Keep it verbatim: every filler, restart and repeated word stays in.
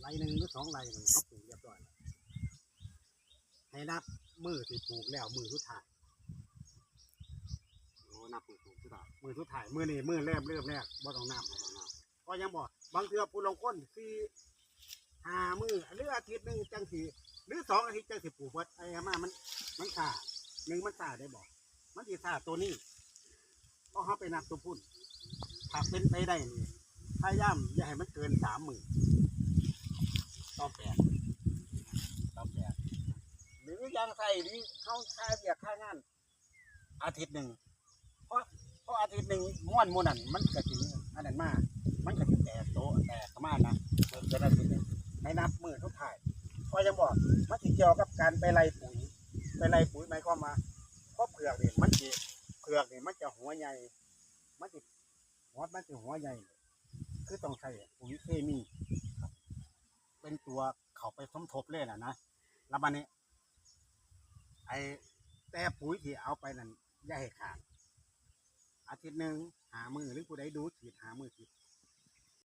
ไร่หนึ่งหรือสองไร่นั่นเขาปลูกเรียบร้อยแล้ว ให้นับมื้อที่ปลูกแล้วมื้อสุดท้าย โอ้นับปลูกปลูกสุดท้าย มื้อสุดท้ายมื้อนี้มื้อเริ่มเริ่มแรกบ่ต้องนับ เอามา ก็ยังบอกบางเทื่อผู้ลางคนสี่ห้ามื้อหรืออาทิตย์หนึ่งจังสิหรือสองอาทิตย์จังสิปลูกเบิดไอ้มามันมันช้าหนึ่งมันช้าได้บอกมันสิช้าตัวนี้เพราะเขาไปนับตัวพุ่นถ้าเป็นไปได้นี่พยายามอย่าให้มันเกินสามมื้อต่อแปดต่อแปดหรือยังใส่นี่เขาค่าเวียกค่างาน อาทิตย์หนึ่งเพราะเพราะอาทิตย์หนึ่งม้วนหมู่นั่นมันก็สิอันนั้นมามันก็สิแตกโตแตกออกมานะเกินอาทิตย์หนึ่งให้นับมื้อสุดท้ายเพราะยังบอกมันสิเกี่ยวกับการไปไล่ปุ๋ย ไปไล่ปุ๋ยหมายความว่าเพราะเผือกนี่มันสิเผือกนี่มันจะหัวใหญ่มันสิหัวมันสิหัวใหญ่ คือต้องใช้ปุ๋ยเคมีครับเป็นตัวเข้าไปสมทบเลยนะนะแล้วบัดนี้ ไอ้แต่ปุ๋ยที่เอาไปนั่นอย่าให้ขาดอาทิตย์หนึ่งห้ามื้อหรือผู้ใดดูฉีดห้ามื้อฉีด